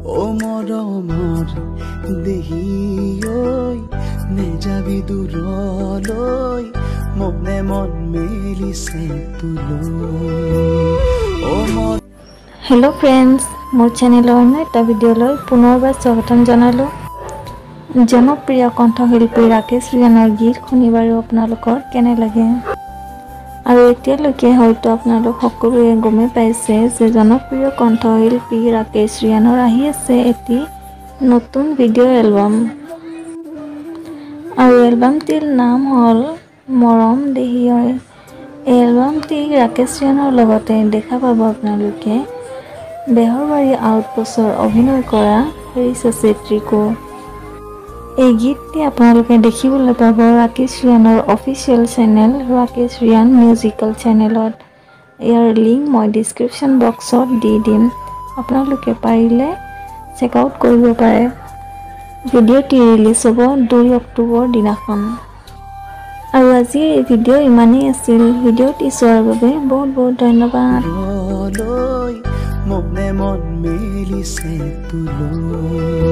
অ মৰমৰ দেহি ঐ, নেযাবি দূৰলৈ, মনে মন মেলিছে তোলৈ। অ মৰ হেল্ল' ফ্ৰেণ্ডছ, মোৰ চেনেলৰ অন্য এটা ভিডিঅ'লৈ পুনৰবাৰ স্বাগতম জনালোঁ। জনপ্ৰিয় কণ্ঠশিল্পী ৰাকেশ ৰিয়ানৰ গীত শুনি বাৰু আপোনালোকৰ কেনে লাগে? আৰু এতিয়ালৈকে হয়তো আপোনালোক সকলোৱে গমেই পাইছে যে জনপ্ৰিয় কণ্ঠশিল্পী ৰাকেশ ৰিয়ানৰ আহি আছে এটি নতুন ভিডিঅ' এলবাম, আৰু এলবামটিৰ নাম হ'ল মৰম দেহি ঐ। এই এলবামটি ৰাকেশ ৰিয়ানৰ লগতে দেখা পাব আপোনালোকে বেহৰবাৰী আউটপোষ্টৰ অভিনয় কৰা ৰিচা চেত্ৰীকো। এই গীতটি আপোনালোকে দেখিবলৈ পাব ৰাকেশ ৰিয়ানৰ official channel Rakesh Rian musical চেনেলত। ইয়াৰ লিংক মই ডিছক্ৰিপশ্যন বক্সত দি দিম, আপোনালোকে পাৰিলে চেক আউট কৰিব পাৰে। ভিডিঅ'টি ৰিলিজ হ'ব 2 অক্টোবৰ দিনাখন। আৰু আজিৰ এই ভিডিঅ' ইমানেই আছিল। ভিডিঅ'টি চোৱাৰ বাবে বহুত বহুত ধন্যবাদ। দূৰলৈ, মনে মন মেলিছে তোলৈ।